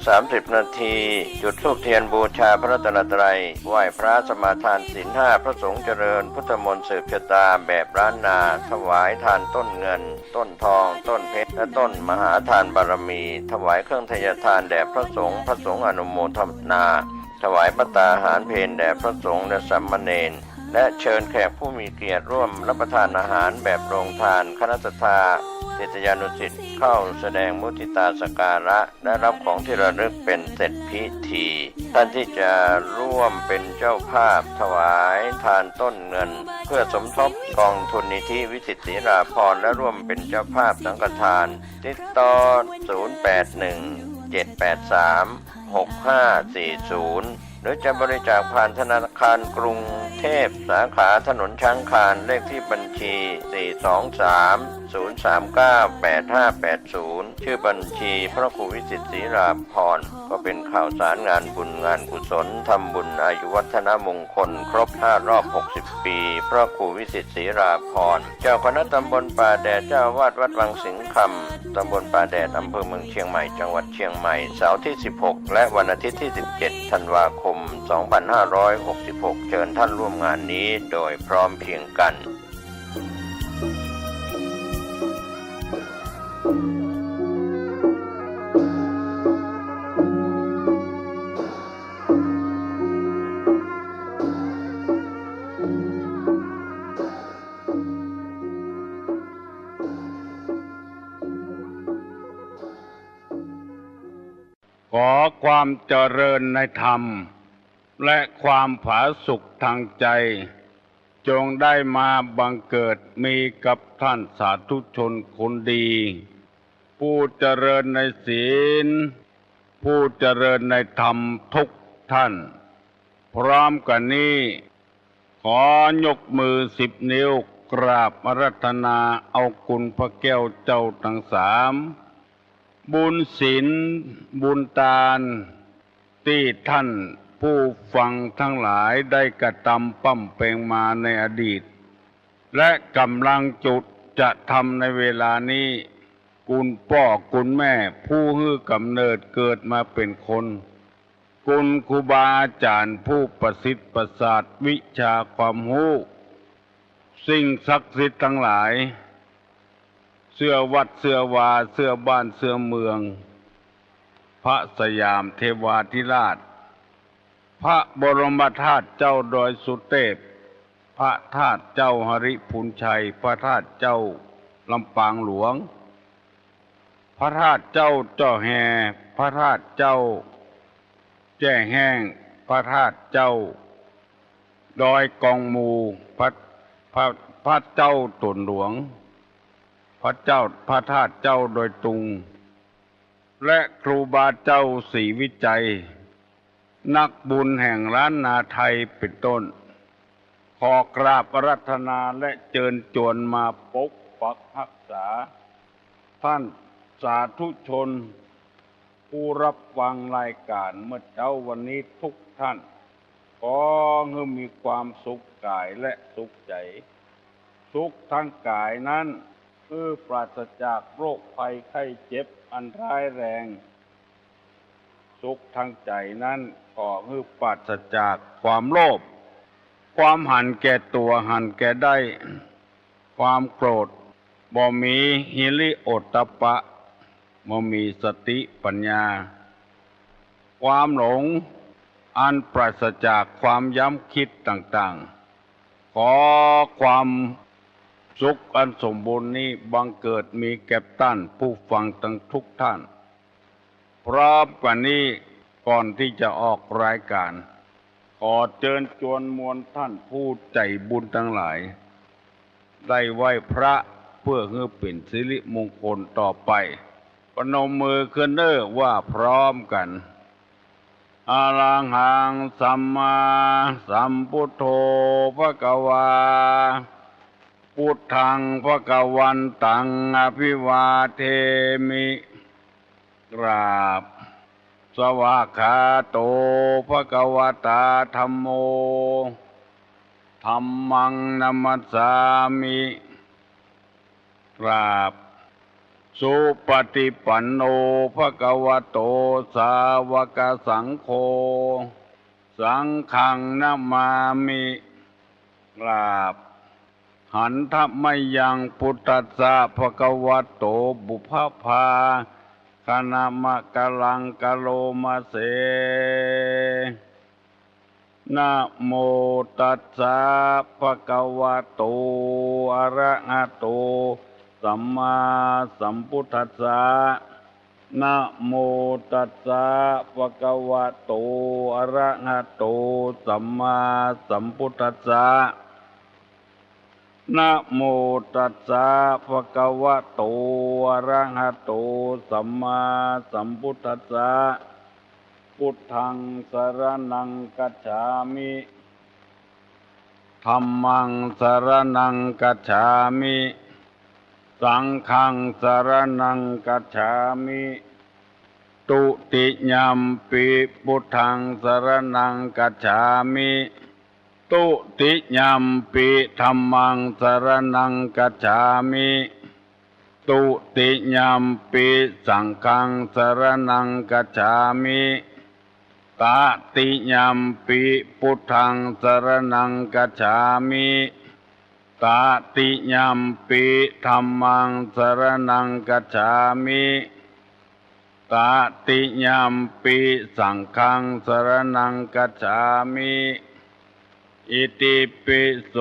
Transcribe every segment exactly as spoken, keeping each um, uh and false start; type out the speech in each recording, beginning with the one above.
สามสิบนาที จุดธูปเทียนบูชาพระรัตนตรัย ไหว้พระสมาทานศีลห้า พระสงฆ์เจริญพุทธมนต์สืบชะตาแบบล้านนา ถวายทานต้นเงิน ต้นทอง ต้นเพชร และต้นมหาทานบารมี ถวายเครื่องไทยทานแด่พระสงฆ์ พระสงฆ์อนุโมทนา ถวายภัตตาหารเพลแด่พระสงฆ์และสามเณร และเชิญแขกผู้มีเกียรติร่วมรับประทานอาหารแบบโรงทาน คณะศรัทธาศิษยานุศิษย์เข้าแสดงมุทิตาสักการะ และรับของที่ระลึกเป็นเสร็จพิธี ท่านที่จะร่วมเป็นเจ้าภาพถวายทานต้นเงิน เพื่อสมทบกองทุนนิธิวิสิตศรีราภรณ์ และร่วมเป็นเจ้าภาพสังฆทาน ติดต่อ ศูนย์แปดหนึ่ง เจ็ดแปดสาม หกห้าสี่ศูนย์ หรือจะบริจาคผ่านธนาคารกรุงเทพ สาขาถนนช้างคาน เลขที่บัญชี สี่สองสาม ศูนย์สามเก้า แปดห้าแปดศูนย์ ชื่อบัญชีพระครูวิสิตศรีราภรณ์ ก็เป็นข่าวสารงานบุญงานกุศล ทำบุญอายุวัฒนมงคลครบห้ารอบหกสิบปี พระครูวิสิตศรีราภรณ์ เจ้าคณะตำบลป่าแดด เจ้าอาวาสวัดวังสิงห์คำ ตำบลป่าแดด อำเภอเมืองเชียงใหม่ จังหวัดเชียงใหม่ เสาร์ที่สิบหก และวันอาทิตย์ที่สิบเจ็ด ธันวาคม สองพันห้าร้อยหกสิบหก เชิญท่านร่วมงานนี้โดยพร้อมเพรียงกัน ขอความเจริญในธรรม และความผาสุกทางใจ จงได้มาบังเกิดมีกับท่านสาธุชนคนดี ผู้เจริญในศีล ผู้เจริญในธรรมทุกท่าน พร้อมกันนี้ ขอยกมือสิบนิ้วกราบอาราธนาเอาคุณพระแก้วเจ้าทั้งสาม บุญศีล บุญตาน ตี้ท่านผู้ฟังทั้งหลายได้กระทำปำเป็งมาในอดีต และกำลังจุจะทำในเวลานี้ คุณป้อคุณแม่ผู้หื้อกำเนิดเกิดมาเป๋นคน คุณครูบาอาจ๋ารย์ผู้ประสิทธิ์ประสาทวิชาความฮู้ สิ่งศักดิ์สิทธิ์ทั้งหลาย เสื้อวัดเสื้อวา เสื้อบ้านเสื้อเมือง พระสยามเทวาธิราช พระบรมธาตุเจ้าดอยสุเตพ พระธาตุเจ้าหริภุญชัย พระธาตุเจ้าลำปางหลวง พระธาตุเจ้าเจ้าแฮ พระธาตุเจ้าแจ้แห้ง พระธาตุเจ้าดอยกองมู พระ พระ พระเจ้าตนหลวง พระเจ้า พระธาตุเจ้าดอยตุง และครูบาเจ้าศรีวิชัย นักบุญแห่งล้านนาไทยเป๋นต้น ขอกราบอาราธนาและเจิญจวนมาปกปักฮักษา ท่านสาธุชน ผู้รับฟังรายการเมื่อเจ๊าวันนี้ทุกท่าน ขอหื้อมีความสุขกายและสุขใจ๋ สุขทางกายนั้น หื้อปราศจากโรคภัยไข้เจ็บอันร้ายแรง สุขทางใจ๋นั้น ขอหื้อปราศจากความโลภ ความหันแก่ตั๋ว หันแก่ได้ ความโกรธ บ่มีหิริโอตตัปปะ บ่มีสติปัญญา ความหลง อันปราศจากความย้ำคิดต่างๆ ขอความสุขอันสมบูรณ์นี้บังเกิดมีแก่ต้านผู้ฟังตังทุกท่าน พร้อมกันนี้ ก่อนตี้จะออกรายการ ขอเจิญจวนมวลต้านผู้ใจ๋บุญตังหลาย ได้ไหว้พระเปื้อหื้อเป๋นสิริมงคลต่อไป ประนมมือขึ้นเน้อ ว่าพร้อมกัน อะระหังสัมมาสัมพุทโธภะคะวา พุทธังภะคะวันตังอะภิวาเทมิ กราบ สวากขาโตภะคะวะตาธัมโม ธัมมังนะมัสสามิ กราบ สุปฏิปันโน ภะคะวะโต สาวกสังโฆ สังฆังนะมามิ กราบ หันทะมะยัง พุทธัสสะ ภะคะวะโต ปุพพะภาคะนะมะกะลัง กะโรมะเส นะโมตัสสะ ภะคะวะโต อะระหะโต สัมมาสัมพุทธัสสะ นะโมตัสสะ ภะคะวะโต อะระหะโต สัมมาสัมพุทธัสสะ นะโมตัสสะ ภะคะวะโต อะระหะโต สัมมาสัมพุทธัสสะ พุทธัง สะระณัง กัจฉามิ ธัมมัง สะระณัง กัจฉามิ สังฆัง สะระณัง กัจฉามิ ตุติยัมปิ พุทธัง สะระณัง กัจฉามิ ตุติยัมปิ ธัมมัง สะระณัง กัจฉามิ ตุติยัมปิ สังฆัง สะระณัง กัจฉามิ ตะติยัมปิ พุทธัง สะระณัง กัจฉามิ ตะติยัมปิ ธัมมัง สะระณัง กัจฉามิ ตะติยัมปิ สังฆัง สะระณัง กัจฉามิ อิติปิโส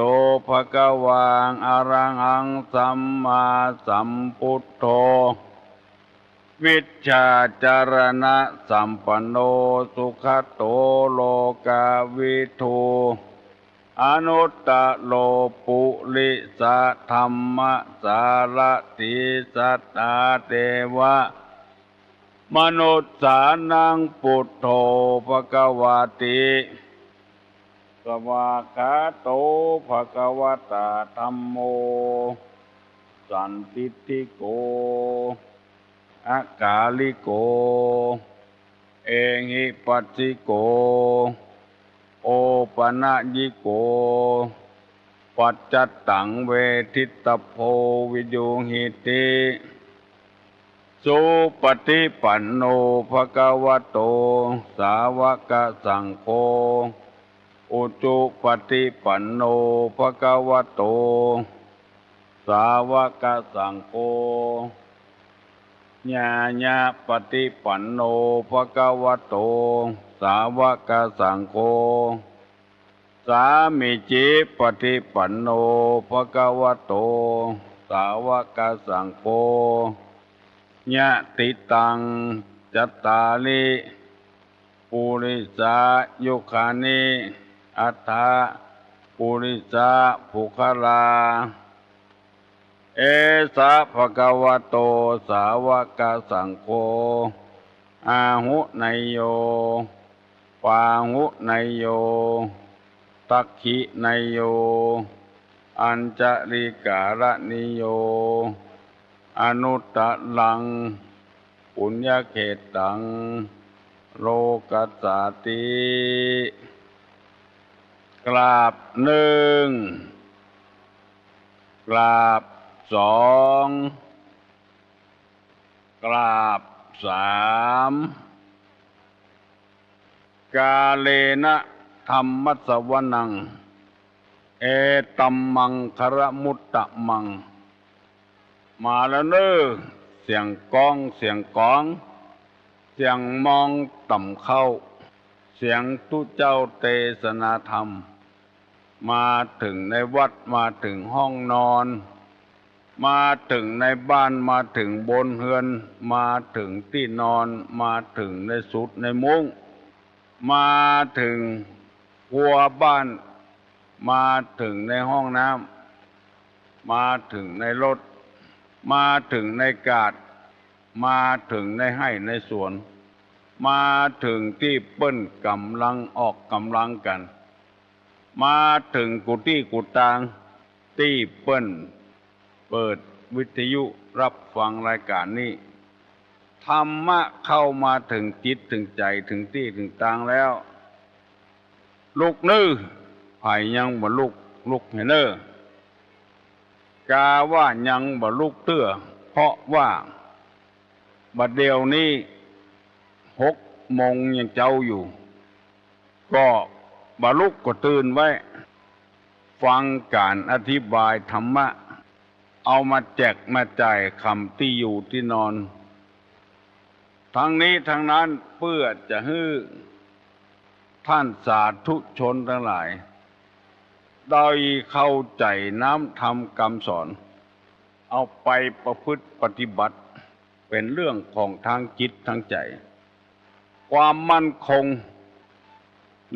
ภะคะวัง อะระหัง สัมมาสัมพุทโธ วิชชาจารณะสัมปันโน สุขะโต โลกะวิทู อนุตตะโร ปุริสะธัมมะสารถี สัตถาเตวะ มนุสสานัง ปุทโธ ภะคะวาติ สวากขาโต ภะคะวะตา ธัมโม สันทิฏฐิโก อะกาลิโก เอหิปัสสิโก โอปะนะยิโก ปัจจัตตัง เวทิตตะโพ วิยูหิติ สุปฏิปันโน ภะคะวะโต สาวกสังโฆ อุจุปฏิปันโน ภะคะวะโต สาวกสังโฆ ญาณะปฏิปันโน ภะคะวะโต สาวกสังโฆ สามีจิปฏิปันโน ภะคะวะโต สาวกสังโฆ ยะติตัง จัตตาริ ปุริสายุคานิ อัตถะ ปุริสาปุคคลา เอสะ ภะคะวะโต สาวกสังโฆ อาหุเนยโย ปาหุเนยโย ทักขิเนยโย อัญชลีกาละนิโย อนุตตะรัง ปุญญเขตตัง โลกัสสาติ กราบนึ่ง กราบสอง กราบสาม กาเลนะธัมมัสสวนัง เอตัมมังคะละมุตตะมัง มาแล้วเน่อ เสียงก้อง เสียงก๋อง เสียงมองต่ำเข้า เสียงตุ๊เจ้าเตสนาธรรม มาเถิงในวัด มาเถิงห้องนอน มาเถิงในบ้าน มาเถิงบนเฮือน มาเถิงตี้นอน มาเถิงในสุดในมุ้ง มาเถิงครัวบ้าน มาเถิงในห้องน้ำ มาเถิงในรถ มาเถิงในกาด มาเถิงในไฮ่ในสวน มาเถิงตี้เปิ้นก่ำลังออกก่ำลังกั๋น มาเถิงกู้ตี้กู้ตางตี้เปิ้นเปิดวิทยุฮับฟังรายก๋านนี้ ธรรมะเข้ามาเถิงจิตเถิงใจ๋เถิงตี้เถิงตางแล้ว ลุกเน่อ ใผยังบ่ลุก ลุกแหน่เน่อ กาว่ายังบ่ลุกเตื้อ เพราะว่า บัดเดี๋ยวนี้หกโมงยังเจ๊าอยู่ ก็บ่ลุกก็ตื่นไว้ ฟังก๋านอธิบายธรรมะ เอามาแจกมาจ่ายคำตี้อยู่ตี้นอน ทั้งนี้ทั้งนั้นเปื้อจะหื้อท่านสาธุชนตังหลาย ได้เข้าใจ๋น้ำธรรมกำสอน เอาไปประพฤติปฏิบัติ เป๋นเรื่องของตางจิตตางใจ๋ ความมั่นคง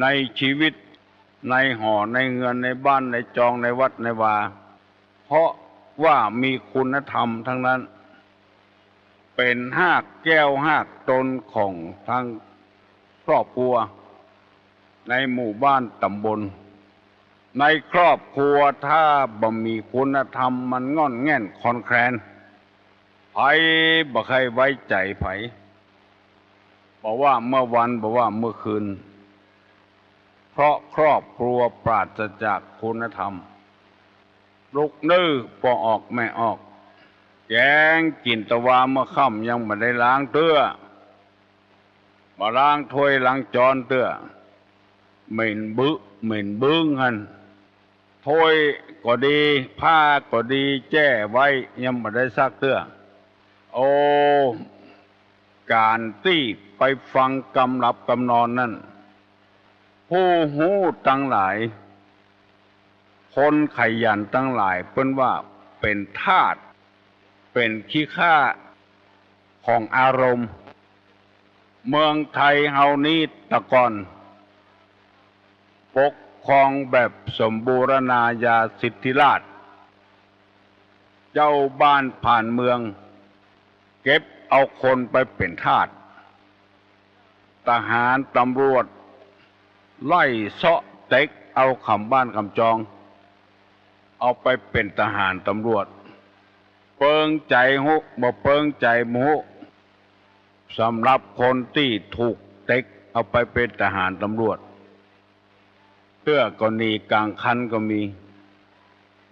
ในชีวิต ในหอในเฮือน ในบ้านในจอง ในวัดในวา เพราะว่ามีคุณธรรมตังนั้น เป๋นฮากแก้วฮากตนของตางครอบครัว ในหมู่บ้านต๋ำบล ในครอบครัวถ้าบ่มีคุณธรรมมันง่อนแง่นคลอนแคลน ใผบ่ใค่ไว้ใจ๋ใผ บ่ว่าเมื่อวันบ่ว่าเมื่อคืน เพราะครอบครัวปราศจากคุณธรรม ลุกนึ่งป้อออกแม่ออก แก๋งกิ๋นตะวาเมื่อค่ำยังบ่ได้ล้างเตื้อ บ่ล้างถ้วยล้างจ๊อนเตื้อ เหม็นบึ เหม็นบึ้งหั้น ถ้วยก็ดี ผ้าก็ดี แจ้ไว้ยังบ่ได้ซักเตื้อ โอ้ ก๋านตี้ไปฟังกำหลับกำนอนนั้น ผู้ฮู้ตังหลาย คนขยันตังหลาย เปิ้นว่าเป๋นทาส เป๋นขี้ข้าของอารมณ์ เมืองไทยเฮานี้ตะก่อน ปกครองแบบสมบูรณาญาสิทธิราชย์ เจ้าบ้านผ่านเมือง เก็บเอาคนไปเป๋นทาส ทหารตำรวจไล่เซาะเต็กเอาขำบ้านขำจอง เอาไปเป๋นทหารตำรวจ เปิงใจ๋ฮู้ บ่เปิงใจ๋บ่ฮู้ สำหรับคนตี้ถูกเต็กเอาไปเป๋นทหารตำรวจ เตื้อก็หนีก๋างคันก็มี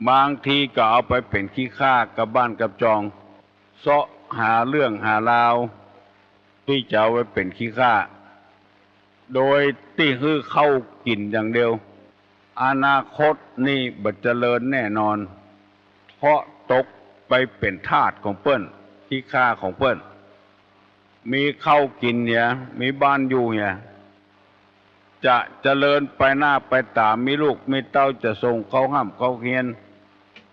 บางทีก็เอาไปเป๋นขี้ข้ากับบ้านกับจอง เซาะหาเรื่องหาราว ตี้จะเอาไปเป๋นขี้ข้า โดยตี้หื้อข้าวกิ๋นอย่างเดียว อนาคตนี่บ่เจริญแน่นอน เพราะตกไปเป๋นทาสของเปิ้น ขี้ข้าของเปิ้น มีข้าวกิ๋นเหีย มีบ้านอยู่เหีย จะเจริญไปหน้าไปต๋า มีลูกมีเต้าจะส่งเข้าฮ่ำเข้าเฮียน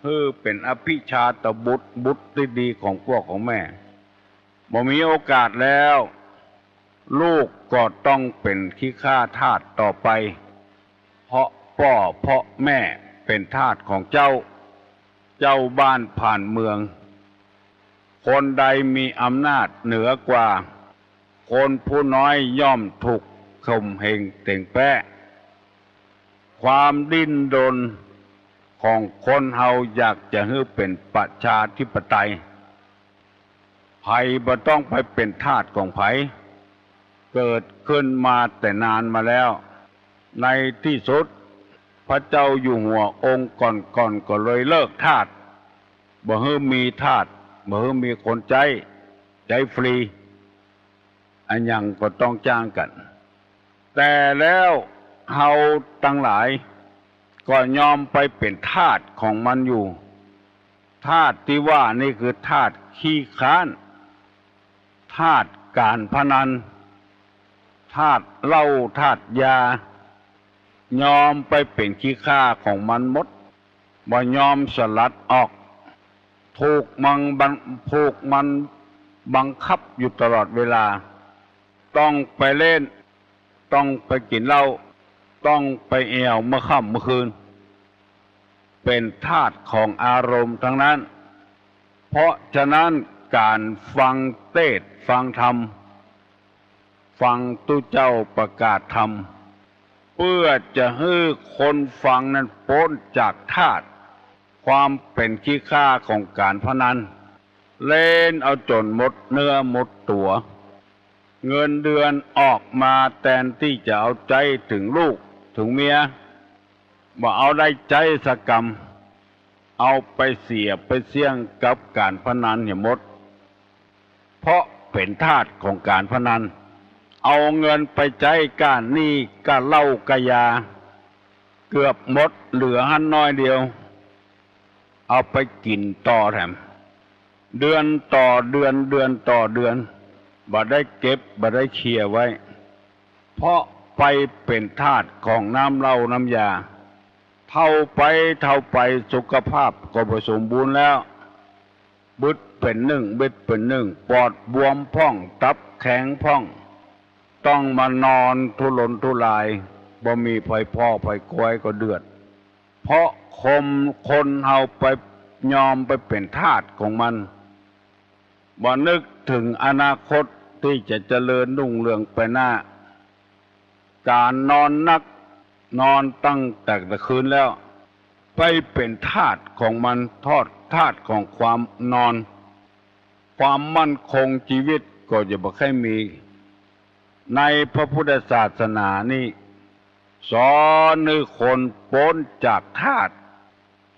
หื้อเป๋นอภิชาตบุตร บุตรตี้ดีของป้อของแม่ บ่มีโอกาสแล้ว ลูกก็ต้องเป๋นขี้ข้าทาสต่อไป เพราะป้อเพราะแม่เป๋นทาสของเจ้า เจ้าบ้านผ่านเมือง คนใดมีอำนาจเหนือกว่า คนผู้น้อยย่อมถูกข่มเหงเต๋งแป๊ ความดิ้นรนของคนเฮาอยากจะหื้อเป๋นประชาธิปไตย ใผบ่ต้องไปเป๋นทาสของใผ เกิดขึ้นมาแต่นานมาแล้ว ในตี้สุด พระเจ้าอยู่หัวองค์ก่อนๆ ก็เลยเลิกทาส บ่หื้อมีทาส บ่หื้อมีคนใจ๊ ใจ๊ฟรี อะหยังก็ต้องจ้างกั๋น แต่แล้วเฮาตังหลายก็ยอมไปเป๋นทาสของมันอยู่ ทาสตี้ว่านี่คือทาสขี้คร้าน ทาสก๋านพนัน ทาสเหล้า ทาสยา ยอมไปเป๋นขี้ข้าของมันหมด บ่ยอมสลัดออก ถูกมันบัง ถูกมันบังคับอยู่ตลอดเวลา ต้องไปเล่น ต้องไปกิ๋นเหล้า ต้องไปแอ่วเมื่อค่ำเมื่อคืน เป๋นทาสของอารมณ์ตังนั้น เพราะฉะนั้นก๋านฟังเตสน์ฟังธรรม ฟังตุ๊เจ้าประกาศธรรม เปื้อจะหื้อคนฟังนั้นป๊นจากทาส ความเป๋นขี้ข้าของก๋านพนัน เล่นเอาจ๋นหมดเนื้อหมดตั๋ว เงินเดือนออกมาแตนตี้จะเอาใจ๊เถิงลูกเถิงเมีย บ่เอาได้ใจ๊สักกำ เอาไปเสียไปเสี้ยงกับก๋านพนันเหียหมด เพราะ เป๋นทาสของก๋านพนัน เอาเงินไปใจ๊ก้าหนี้ก้าเหล้าก้ายา เกือบหมด เหลือหั้นน้อยเดียว เอาไปกิ๋นต่อแถม เดือนต่อเดือน เดือนต่อเดือน บ่ได้เก็บ บ่ได้เคลียร์ไว้ เพราะไปเป๋นทาสของน้ำเหล้าน้ำยา เฒ่าไปเฒ่าไป สุขภาพก็บ่สมบูรณ์แล้ว บึดเป๋นนึ่ง บึดเป๋นนึ่ง ปอดบวมพ่อง ตับแข็งพ่อง ต้องมานอนทุรนทุราย บ่มีใผผ่อใผกวยก็เดือด เพราะคน คนเฮาไปยอมไปเป๋นทาสของมัน บ่นึกเถิงอนาคตตี้จะเจริญรุ่งเรืองไปหน้า ก๋านนอนนัก นอนตั้งแต่ละคืนแล้ว ไปเป๋นทาสของมัน ทอด ทาสของความนอน ความมั่นคงจีวิตก็จะบ่ใค่มี ในพระพุทธศาสนานี่ สอนหื้อคนป๊นจากทาส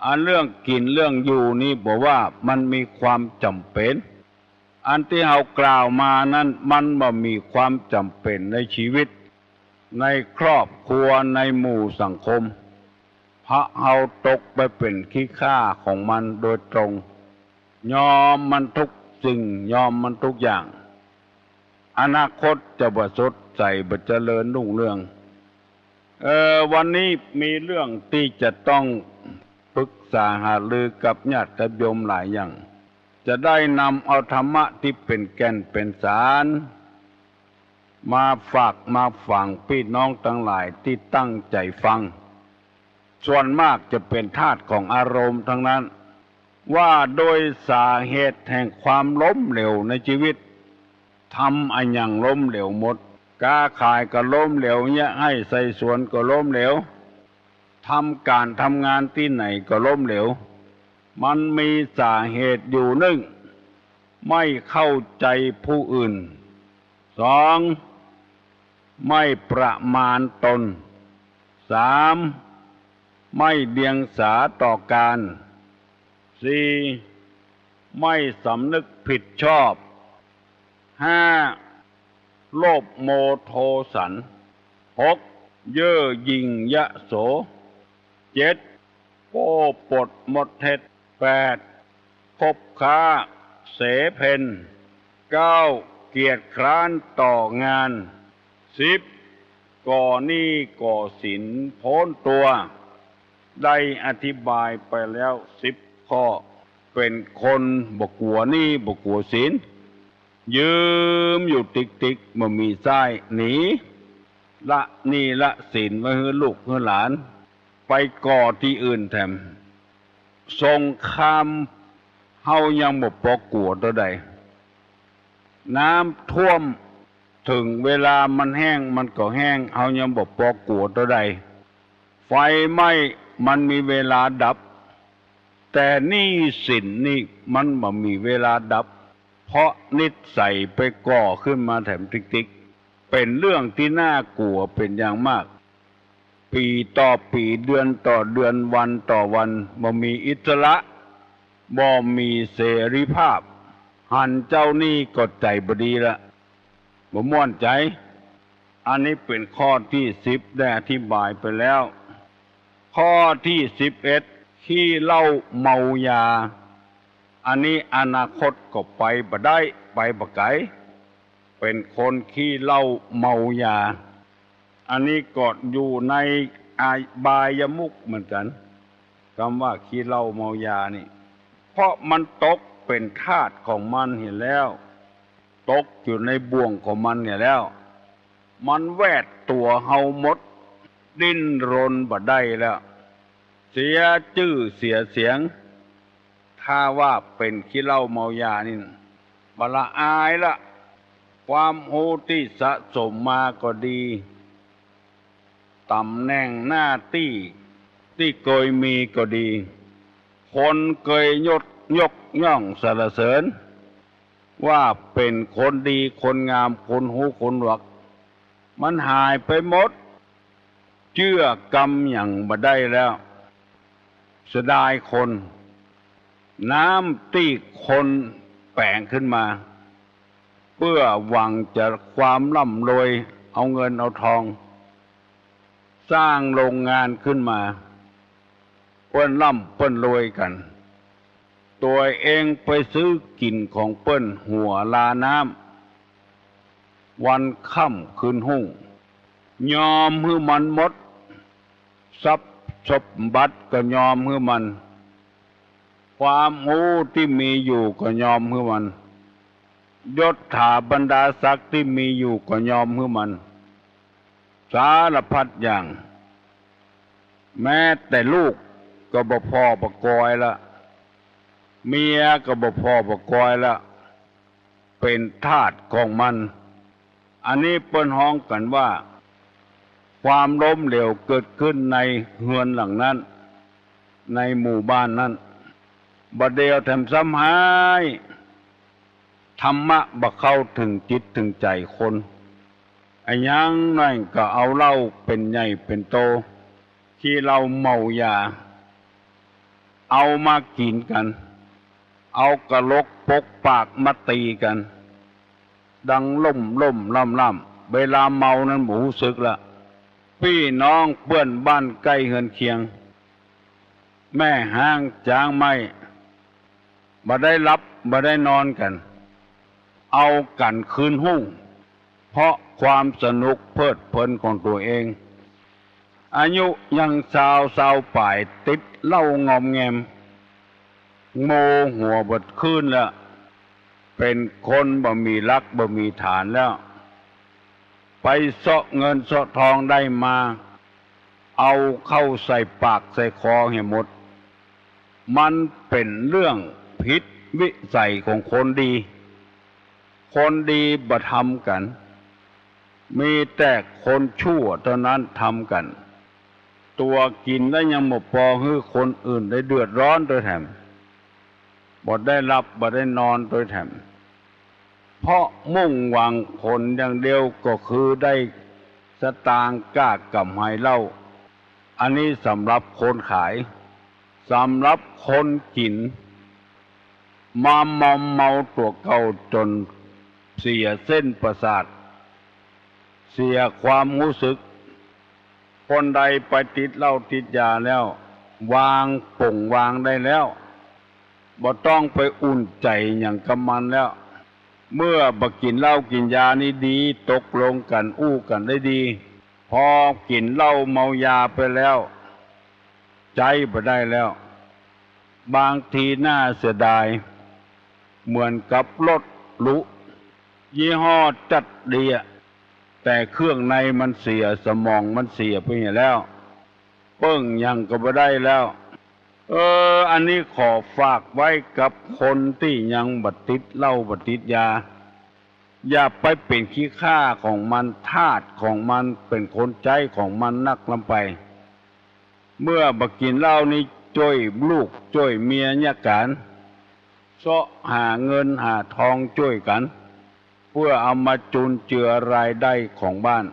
อันเรื่องกิ๋นเรื่องอยู่นี่ บ่ว่ามันมีความจ๋ำเป๋น อันตี้เฮากล่าวมานั้น มันบ่มีความจ๋ำเป๋นในจีวิต ในครอบครัว ในหมู่สังคม เพราะเฮาตกไปเป๋นขี้ข้าของมันโดยตรง ยอมมันทุกสิ่ง ยอมมันทุกอย่าง อนาคตจะบ่สดใส บ่เจริญรุ่งเรือง เอ่อ วันนี้มีเรื่องตี้จะต้องปรึกษาหารือกับญาติโยมหลายอย่าง จะได้นำเอาธรรมะตี้เป๋นแก่นเป๋นสาร มาฝากมาฝังปี้น้องตังหลายตี้ตั้งใจ๋ฟัง ส่วนมากจะเป๋นทาสของอารมณ์ตังนั้น ว่าโดยสาเหตุแห่งความล้มเหลวในจีวิต ทำอะหยังล้มเหลวหมด ก๊าขายก็ล้มเหลว เยียะไฮ่ไถสวนก็ล้มเหลว ทำก๋านทำงานตี้ไหนก็ล้มเหลว มันมีสาเหตุอยู่ นึ่ง ไม่เข้าใจ๋ผู้อื่น สอง ไม่ประมาณตน สาม ไม่เดียงสาต่อการ สี่ ไม่สำนึกผิดชอบ ห้า โลภโมโทสัน หก เย่อหยิ่งยโส เจ็ด โก้ปดมดเท็จ แปด คบค้าเสเพล เก้า เกียจคร้านต่องาน สิบ ก่อหนี้ก่อสินป๊นตั๋ว ได้อธิบายไปแล้วสิบข้อ เป๋นคนบ่กั๋วหนี้บ่กั๋วสิน ยืมอยู่ติ๊กๆ บ่มีใจ๊ หนี ละหนี้ละสินไว้หื้อลูกหื้อหลาน ไปก่อตี้อื่นแถม สงคราม เฮายังบ่ปอกั๋วเต้าใด น้ำท่วม เถิงเวลามันแห้งมันก็แห้ง เฮายังบ่ปอกั๋วเต้าใด ไฟไหม้มันมีเวลาดับ แต่หนี้สินนี่มันบ่มีเวลาดับ เพราะนิสัยไปก่อขึ้นมาแถมติ๊กๆ เป๋นเรื่องตี้น่ากั๋วเป๋นอย่างมาก ปี๋ต่อปี๋ เดือนต่อเดือน วันต่อวัน บ่มีอิสระ บ่มีเสรีภาพ หันเจ้าหนี้ก็ใจ๋บ่ดีละ บ่ม่วนใจ๋ อันนี้เป๋นข้อตี้สิบ ได้อธิบายไปแล้ว ข้อตี้สิบเอ็ด ขี้เหล้าเมายา อันนี้อนาคตก็ไปบ่ได้ ไปบ่ไกล เป๋นคนขี้เหล้าเมายา อันนี้ก็อยู่ในอบายมุขเหมือนกั๋น กำว่าขี้เหล้าเมายานี่ เพราะมันตกเป๋นทาสของมันเหียแล้ว ตกอยู่ในบ่วงของมันเหียแล้ว มันแวดตั๋วเฮาหมด ดิ้นรนบ่ได้แล้ว เสียจื้อเสียเสียง ถ้าว่าเป๋นขี้เหล้าเมายานี่ บ่ละอายละ ความฮู้ตี้สะสมมาก็ดี ต๋ำแหน่งหน้าตี้ตี้เกยมีก็ดี คนเกยยก ยกย่องสรรเสริญ ว่าเป๋นคนดี คนงาม คนฮู้ คนหนวก มันหายไปหมด เจื้อกำหยังบ่ได้แล้ว เสียดายคน น้ำตี้คนแป๋งขึ้นมา เปื้อหวังจะความร่ำรวย เอาเงินเอาทอง สร้างโรงงานขึ้นมา เปิ้นร่ำเปิ้นรวยกั๋น ตั๋วเองไปซื้อกิ๋นของเปิ้นหัวลาน้ำ วันค่ำคืนฮุ่ง ยอมหื้อมันหมด ทรัพย์สมบัติก็ยอมหื้อมัน ความฮู้ตี้มีอยู่ก็ยอมหื้อมัน ยศถาบรรดาศักดิ์ตี้มีอยู่ก็ยอมหื้อมัน สารพัดอย่าง แม้แต่ลูกก็บ่ผ่อบ่กอยละ เมียก็บ่ผ่อบ่กอยละ เป๋นทาสของมัน อันนี้เปิ้นฮ้องกั๋นว่า ความล้มเหลวเกิดขึ้นในเฮือนหลังนั้น ในหมู่บ้านนั้น บ่าเดี่ยวแถมซ้ำฮ้าย ธรรมะบ่เข้าเถิงจิตเถิงใจ๋คน อะหยังน้อยก็เอาเหล้าเป๋นใหญ่เป๋นโต ขี้เหล้าเมายา เอามากิ๋นกั๋น เอากะโหลกปกปากมาตี๋กั๋น ดังล่มๆ ล่ำๆ เวลาเมานั้นบ่ฮู้สึกละ ปี้น้องเปื้อนบ้านใก้เฮือนเคียง แม่ฮ้างจ๊างไม้ บ่ได้หลับบ่ได้นอนกั๋น เอากั๋นคืนฮุ่ง เพราะความสนุกเพลิดเพลินของตั๋วเอง อายุยังซาว ซาวป๋าย ติดเหล้างอมแงม โมหัวเบิดคืนแล้ว เป๋นคนบ่มีหลักบ่มีฐานแล้ว ไปเซาะเงินเซาะทองได้มา เอาเข้าใส่ปากใส่คอหื้อหมด มันเป๋นเรื่องผิดวิสัยของคนดี คนดีบ่ทำกั๋น มีแต่คนชั่วเต้านั้นทำกั๋น ตั๋วกิ๋นแล้วยังบ่ปอหื้อคนอื่นได้เดือดร้อนตวยแถม บ่ได้หลับบ่ได้นอนตวยแถม เพราะมุ่งหวังผลอย่างเดียวก็คือได้สตางค์ก้ากำไรเหล้า อันนี้สำหรับคนขาย สำหรับคนกิ๋น มามอมเมาตั๋วเก่าจ๋นเสียเส้นประสาท เสียความฮู้สึก คนใดไปติดเหล้าติดยาแล้ว วางป๋งวางได้แล้ว บ่ต้องไปอุ่นใจ๋หยังกับมันแล้ว เมื่อบ่กิ๋นเหล้ากิ๋นยานี่ดี ตกลงกั๋นอู้กั๋นได้ดี พอกิ๋นเหล้าเมายาไปแล้ว ใจ๊บ่ได้แล้ว บางทีน่าเสียดาย เหมือนกับรถหรู ยี่ห้อจั๊ดดีอะ แต่เครื่องในมันเสีย สมองมันเสียไปเหียแล้ว เปิ้งหยังก็บ่ได้แล้ว เออ อันนี้ขอฝากไว้กับคนตี้ยังบ่ติดเหล้าบ่ติดยา อย่าไปเป๋นขี้ข้าของมัน ทาสของมัน เป๋นคนใจ๊ของมันนักล้ำไป เมื่อบ่กิ๋นเหล้านี่จ้วยลูกจ้วยเมียเยียะกั๋น เซาะหาเงินหาทองจ้วยกั๋น เปื้อเอามาจุนเจือรายได้ของบ้าน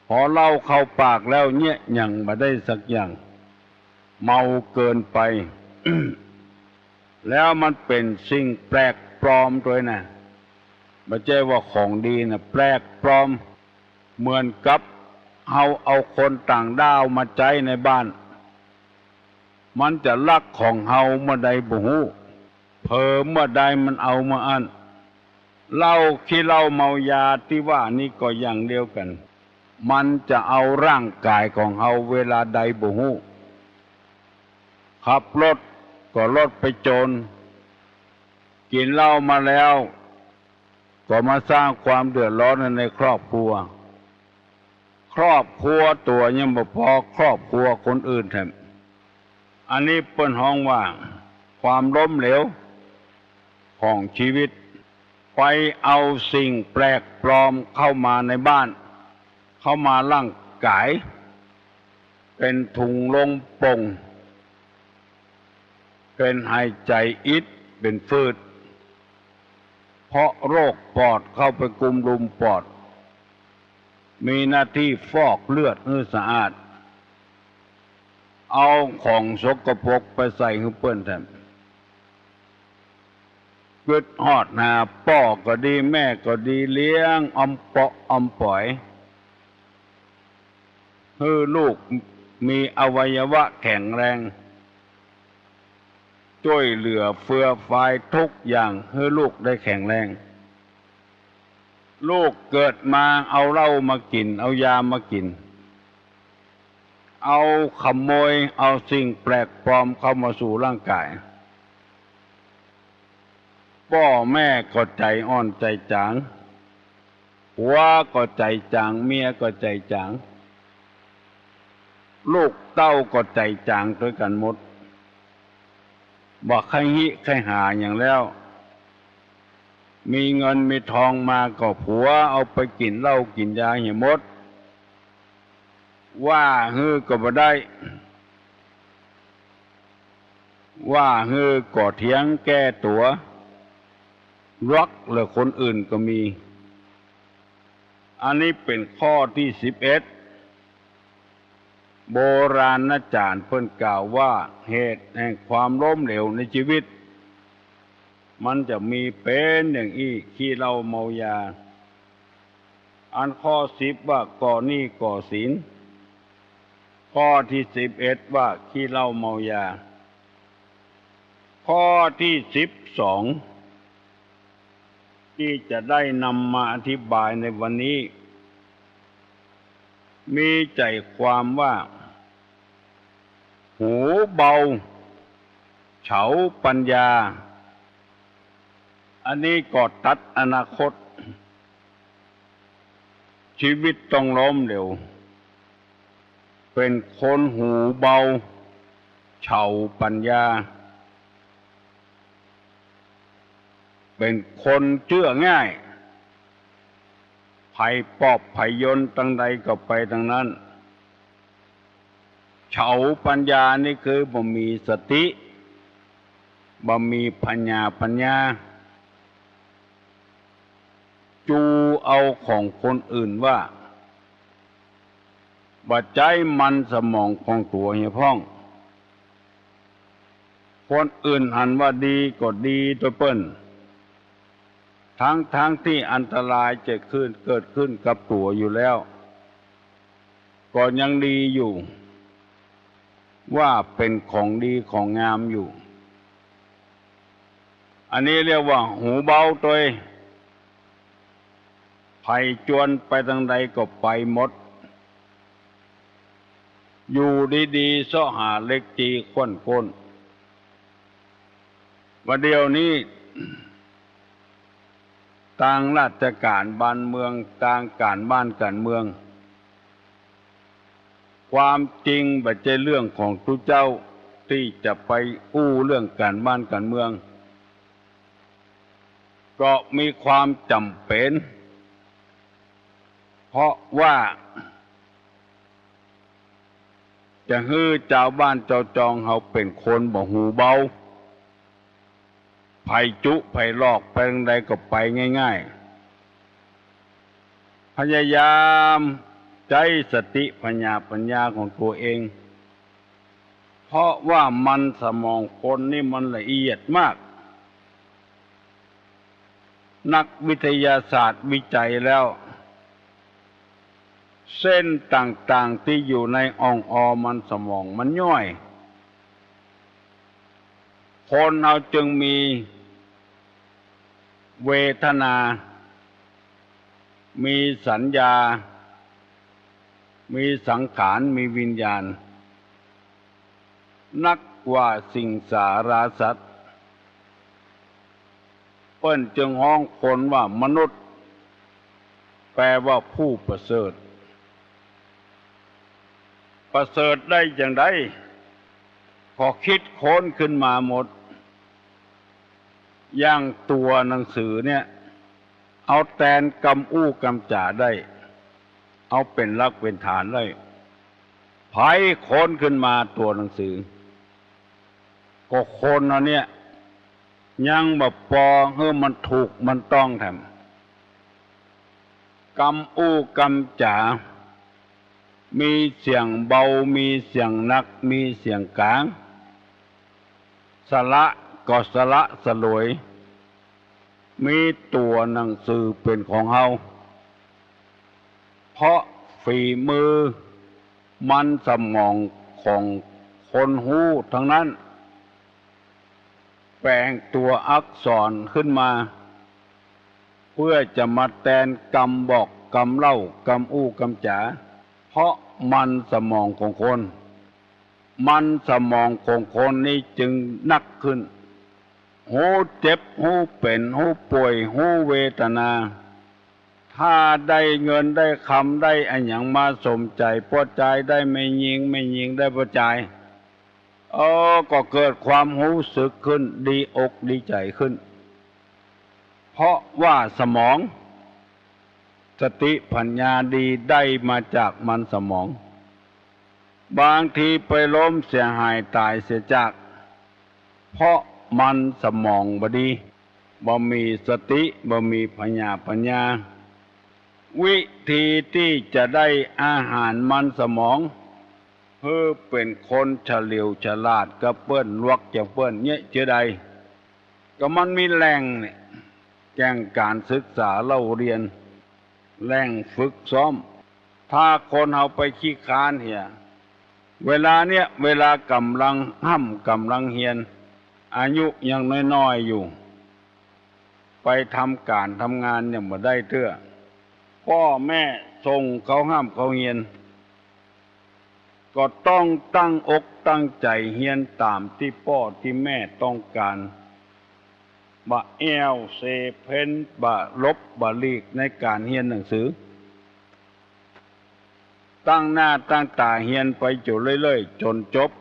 พอเหล้าเข้าปากแล้วเยียะหยังบ่ได้สักอย่าง เมาเกินไป แล้วมันเป๋นสิ่งแปลกปลอมตวยนะ บ่ใจ้ว่าของดีนะ แปลกปลอม เหมือนกับเฮาเอาคนต่างด้าวมาใจ๊ในบ้าน มันจะลักของเฮาเมื่อใดบ่ฮู้ เผลอเมื่อใดมันเอาเมื่ออั้น เหล้าขี้เหล้าเมายาตี้ว่านี้ก็อย่างเดียวกั๋น มันจะเอาร่างก๋ายของเฮาเวลาใดบ่ฮู้ ขับรถก็รถไปจน กิ๋นเหล้ามาแล้ว ก็มาสร้างความเดือดร้อนในครอบครัว ครอบครัวตั๋วยังบ่ปอ ครอบครัวคนอื่นแถม อันนี้เปิ้นฮ้องว่าความล้มเหลวของชีวิต ไปเอาสิ่งแปลกปลอมเข้ามาในบ้าน เข้ามาร่างก๋าย เป๋นถุงลมโป่ง เป๋นหายใจ๋อิด เป๋นฟืด เพราะโรคปอดเข้าไปกุมรุมปอด มีหน้าตี้ฟอกเลือดหื้อสะอาด เอาของสกปรกไปใส่หื้อเปิ้นแถม กึ๊ดฮอดหาป้อก็ดี แม่ก็ดี เลี้ยงอำเปาะอำป๋อย หื้อลูกมีอวัยวะแข็งแรง จ้วยเหลือเฟือฟายทุกอย่าง หื้อลูกได้แข็งแรง ลูกเกิดมาเอาเหล้ามากิ๋น เอายามากิ๋น เอาขโมย เอาสิ่งแปลกปลอมเข้ามาสู่ร่างกาย ป้อแม่ก็ใจ๋อ่อนใจ๋จ๋าง ผัวก็ใจ๋จ๋าง เมียก็ใจ๋จ๋าง ลูกเต้าก็ใจ๋จ๋างตวยกั๋นหมด บ่ใค่ฮิใค่หาหยังแล้ว มีเงินมีทองมาก็ผัวเอาไปกิ๋นเหล้ากิ๋นยาเหียหมด ว่าหื้อก็บ่ได้ ว่าหื้อก็เถียงแก้ตั๋ว รักเหลือคนอื่นก็มี อันนี้เป๋นข้อตี้สิบเอ็ด โบราณจ๋ารย์เปิ้นกล่าวว่า เหตุแห่งความล้มเหลวในชีวิต มันจะมีเป๋นอย่างอี้ ขี้เหล้าเมายา อันข้อสิบว่าก่อหนี้ก่อสิน ข้อตี้สิบเอ็ดว่าขี้เหล้าเมายา ข้อตี้สิบสอง ตี้จะได้นำมาอธิบายในวันนี้ มีใจ๋ความว่า หูเบา เฉาปัญญา อันนี้ก็ตัดอนาคต ชีวิตต้องล้มเหลว เป๋นคนหูเบา เฉาปัญญา เป๋นคนเจื้อง่าย ใผปอบใผยนตังใดก็ไปตังนั้น เฉาปัญญานี่คือบ่มีสติ บ่มีผญาปัญญา จูเอาของคนอื่นว่า บ่ใจ๊มันสมองของตั๋วเหียพ่อง คนอื่นหันว่าดีก็ดีตวยเปิ้น ทั้งๆ ตี้อันตรายจะขึ้น เกิดขึ้นกับตั๋วอยู่แล้ว ก็ยังดีอยู่ ว่าเป๋นของดีของงามอยู่ อันนี้เรียกว่าหูเบาตวย ใผจวนไปตังใดก็ไปหมด อยู่ดีๆ เซาะหาเหล็กจีขว้นก้น บ่าเดี่ยวนี้ ตางราชก๋านบ้านเมือง ตางก๋านบ้านก๋านเมือง ความจริงบ่ใจ้เรื่องของตุ๊เจ้าตี้จะไปอู้เรื่องก๋านบ้านก๋านเมือง ก็มีความจ๋ำเป๋น เพราะว่า จะหื้อจาวบ้านจาวจองเฮาเป๋นคนบ่หูเบา ใผจุใผหลอกไปตังใดก็ไปง่ายๆ พยายามใจ๊สติผญาปัญญาของตั๋วเอง เพราะว่ามันสมองคนนี่มันละเอียดมาก นักวิทยาศาสตร์วิจัยแล้ว เส้นต่างๆ ตี้อยู่ในอ่องออมันสมองมันย่อย คนเฮาจึงมีเวทนา มีสัญญา มีสังขาร มีวิญญาณ นักกว่าสิงสาราสัตว์ เปิ้นจึงฮ้องคนว่ามนุษย์ แปลว่าผู้ประเสริฐ ประเสริฐได้จาใด ก็กึ๊ดค้นขึ้นมาหมด อย่างตั๋วหนังสือเนี่ย เอาแตนกำอู้กำจ๋าได้ เอาเป๋นหลักเป๋นฐานได้ ใผค้นขึ้นมาตั๋วหนังสือ ก็คนอันเนี้ย ยังบ่ปอหื้อมันถูกมันต้องแถม กำอู้กำจ๋า มีเสียงเบา มีเสียงหนัก มีเสียงก๋าง สละก็สละสลวย มีตั๋วหนังสือเป๋นของเฮา เพราะฝีมือมันสมองของคนฮู้ตังนั้น แป๋งตั๋วอักษรขึ้นมา เปื้อจะมาแตนกำบอกกำเล่ากำอู้กำจ๋า เพราะมันสมองของคน มันสมองของคนนี้จึงนักขึ้น ฮู้เจ็บ ฮู้เป๋น ฮู้ป่วย ฮู้เวทนา ถ้าได้เงินได้คำได้อะหยังมาสมใจ๋ป้อจาย ได้แม่ญิง แม่ญิงได้ป้อจาย เออ ก็เกิดความฮู้สึกขึ้น ดีอกดีใจ๋ขึ้น เพราะว่าสมอง สติปัญญาดีได้มาจากมันสมอง บางทีไปล้มเสียหายต๋ายเสียจาก เพราะมันสมองบ่ดี บ่มีสติ บ่มีผญาปัญญา วิธีตี้จะได้อาหารมันสมอง หื้อเป๋นคนเฉลียวฉลาดกับเปิ้น ลวกอย่างเปิ้นเยียะเจือใด ก็มันมีแหล่งเนี่ย แก่งก๋านศึกษาเล่าเรียน แหล่งฝึกซ้อม ถ้าคนเฮาไปขี้คร้านเหีย เวลาเนี้ย เวลาก่ำลังฮ่ำก่ำลังเฮียน อายุยังน้อยๆ อยู่ ไปทำก๋านทำงานยังบ่ได้เตื้อ ป้อแม่ส่งเขาฮ่ำเขาเฮียน ก็ต้องตั้งอกตั้งใจ๋เฮียนต๋ามตี้ป้อตี้แม่ต้องก๋าน บ่แอ่วเซเพ้น บ่หลบบ่หลีกในก๋านเฮียนหนังสือ ตั้งหน้าตั้งต๋าเฮียนไปอยู่เรื่อยๆ จ๋นจบ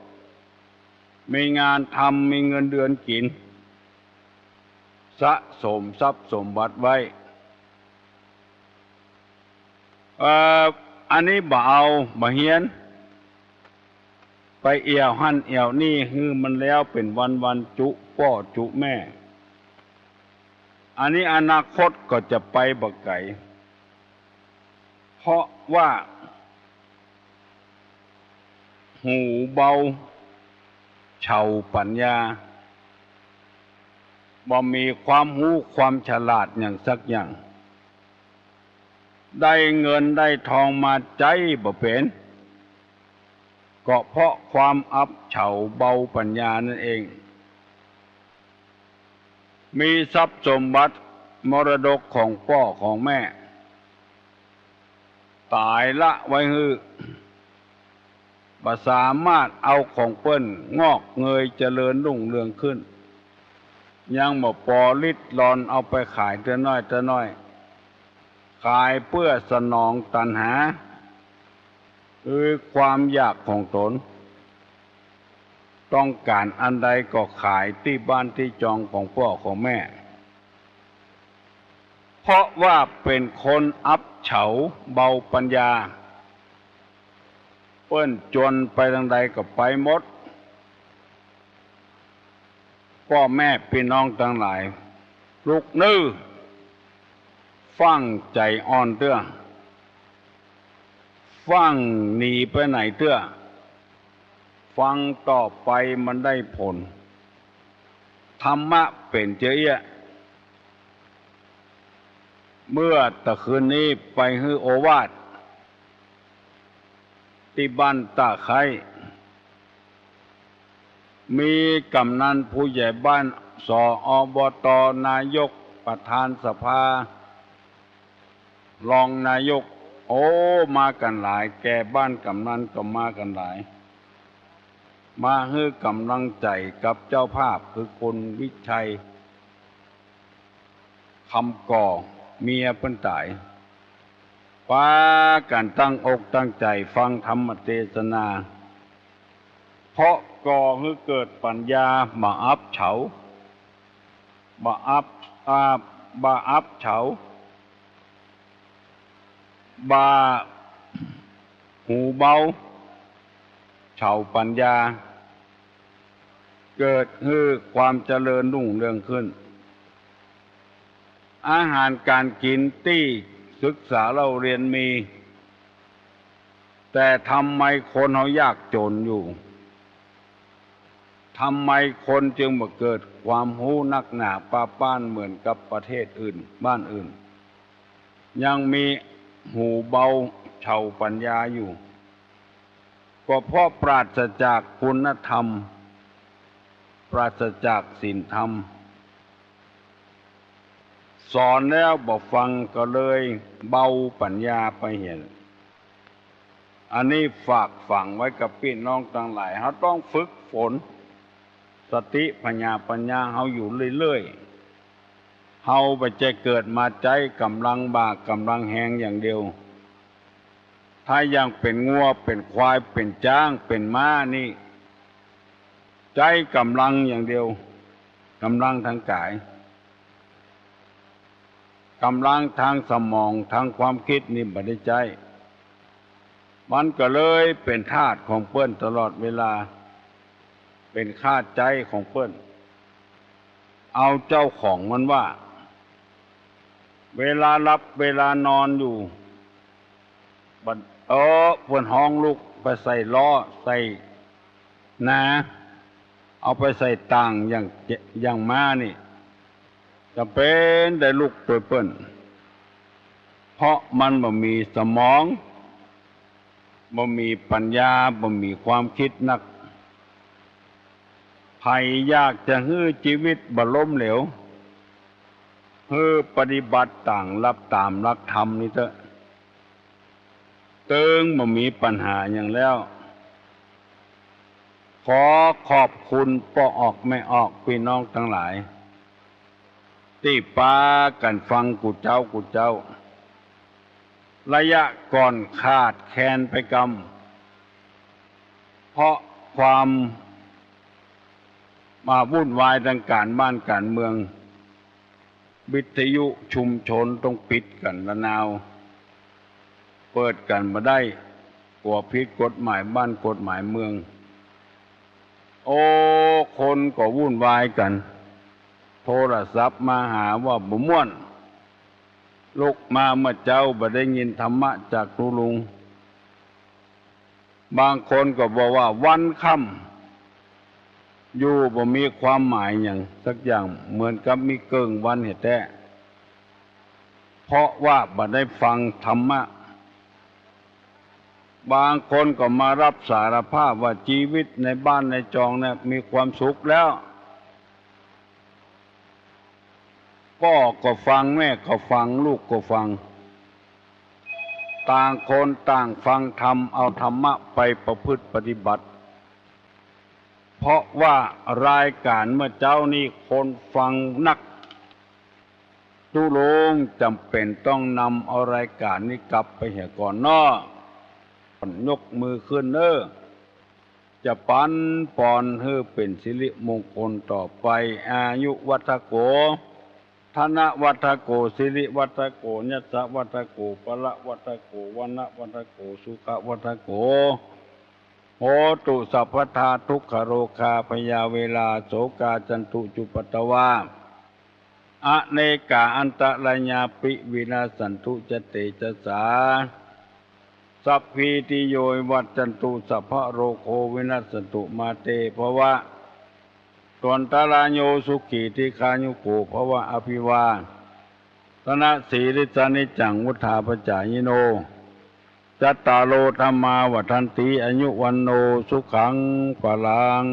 มีงานทำ มีเงินเดือนกิ๋น สะสมทรัพย์สมบัติไว้ เอ่อ อันนี้บ่เอา บ่เฮียน ไปแอ่วหั้นแอ่วนี่ หื้อมันแล้วเป๋นวันๆ จุป้อจุแม่ อันนี้อนาคตก็จะไปบ่ไก๋ เพราะว่า หูเบา เฉาปัญญา บ่มีความฮู้ความฉลาดหยังสักอย่าง ได้เงินได้ทองมาใจ๊บ่เป๋น ก็เพราะความอับเฉาเบาปัญญานั่นเอง มีทรัพย์สมบัติมรดกของป้อของแม่ ต๋ายละไว้หื้อ บ่สามารถเอาของเปิ้นงอกเงยเจริญรุ่งเรืองขึ้น ยังบ่ปอริดรอนเอาไปขายเตื้อน้อยเตื้อน้อย ขายเปื้อสนองตัณหา คือความอยากของต๋น ต้องก๋านอันใดก็ขายตี้บ้านตี้จองของป้อของแม่ เพราะว่าเป๋นคนอับเฉาเบาปัญญา เปิ้นจวนไปตางใดก็ไปหมด ป้อแม่ปี้น้องตังหลาย ลุกเน่อ ฟั่งใจ๋อ่อนเตื้อ ฟั่งหนีไปไหนเตื้อ ฟังต่อไปมันได้ผล ธรรมะเป๋นเจ้าเอี้ย เมื่อตะคืนนี้ไปหื้อโอวาท ตี้บ้านตะไคร้ มีกำนันผู้ใหญ่บ้าน ส อบต นายก ประธานสภา รองนายก โอ้ มากั๋นหลาย แก่บ้านกำนันก็มากั๋นหลาย มาหื้อก๋ำลังใจ๋กับเจ้าภาพ คือคุณวิชัย คำก่อ เมียเปิ้นต๋าย ปากั๋นตั้งอกตั้งใจ๋ฟังธรรมเตสนา เพราะก่อหื้อเกิดปัญญา บ่อับเฉา บ่อับ อ่า บ่อับเฉา บ่า หูเบา เฉาปัญญา เกิดหื้อความเจริญรุ่งเรืองขึ้น อาหารก๋านกิ๋นตี้ศึกษาเล่าเรียนมี แต่ทำไมคนเฮายากจ๋นอยู่ ทำไมคนจึงบ่เกิดความฮู้นักหนาปาป๊านเหมือนกับประเทศอื่น บ้านอื่น ยังมีหูเบาเฉาปัญญาอยู่ ก็เพราะปราศจากคุณธรรม ปราศจากศีลธรรม สอนแล้วบ่ฟังก็เลยเบาปัญญาไปเหีย อันนี้ฝากฝังไว้กับปี้น้องตังหลาย เฮาต้องฝึกฝนสติผญาปัญญาเฮาอยู่เรื่อยๆ เฮาบ่ใจ้เกิดมาใจ๊ก๋ำลังบ่าก๋ำลังแฮงอย่างเดียว ถ้ายังเป๋นงัว เป๋นควาย เป๋นจ๊าง เป๋นม้านี่ ใจ๊ก๋ำลังอย่างเดียว ก๋ำลังตางก๋าย ก๋ำลังตางสมอง ตางความกึ๊ดนี่บ่ได้ใจ๊ มันก็เลยเป๋นทาสของเปิ้นตลอดเวลา เป๋นข้าใจ๊ของเปิ้น เอาเจ้าของมันว่า เวลาหลับเวลานอนอยู่ บัด เออ เปิ้นฮ้องลุกไปใส่ล้อ ใส่นา เอาไปใส่ต่างอย่าง อย่างม้านี่ จ๋ำเป๋นได้ลุกตวยเปิ้น เพราะมันบ่มีสมอง บ่มีปัญญา บ่มีความกึ๊ดนัก ใผอยากจะหื้อจีวิตบ่ล้มเหลว หื้อปฏิบัติต๋ามหลัก ต๋ามหลักธรรมนี่เต๊อะ ตึงบ่มีปัญหาหยังแล้ว ขอขอบคุณป้อออกแม่ออกปี้น้องตังหลาย ตี้ปากั๋นฟังกู้เจ๊ากู้เจ๊า ระยะก่อนขาดแคลนไปกำ เพราะความมาวุ่นวายตางก๋านบ้านก๋านเมือง วิทยุชุมชนต้องปิดกั๋นระนาว เปิดกั๋นบ่ได้ กั๋วผิดกฎหมายบ้านกฎหมายเมือง โอ้ คนก็วุ่นวายกั๋น โทรศัพท์มาหาว่าบ่ม่วน ลุกมาเมื่อเจ๊าบ่ได้ยินธรรมะจากตุ๊ลุง บางคนก็บอกว่าวันค่ำอยู่บ่มีความหมายหยังสักอย่าง เหมือนกับมีเกิ่งวันแท้ๆ เพราะว่าบ่ได้ฟังธรรมะ บางคนก็มารับสารภาพว่าจีวิตในบ้านในจองเนี่ยมีความสุขแล้ว ป้อก็ฟัง แม่ก็ฟัง ลูกก็ฟัง ต่างคนต่างฟังธรรม เอาธรรมะไปประพฤติปฏิบัติ เพราะว่ารายก๋านเมื่อเจ๊านี้คนฟังนัก ตุ๊ลุงจ๋ำเป๋นต้องนำเอารายก๋านนี้กลับไปเหียก่อนเนาะ ยกมือขึ้นเน้อ จะปั๋นปอนหื้อเป๋นสิริมงคลต่อไป อายุวัฑฒโข ธนวัฑฒโข สิริวัฑฒโข ยศวัฑฒโข พละวัฑฒโข วรรณวัฑฒโข สุขวัฑฒโข โหตุสัพพทา ทุกขโรคาพยาเวรา โสกาจันตุจุปัตตวา อเนกาอันตรายาปิ วินัสสันตุจะเตจสา สัพพีติโยวิวัชชันตุ สัพพะโรโควินัสสันตุ มาเตภวะตวันตรายโย สุขีทีฆายุโกภวะ อภิวาทนสีลิสสะนิจจัง วุฑฒาปจายิโน จัตตาโรธัมมาวัฑฒันติ อายุวัณโณสุขังพลัง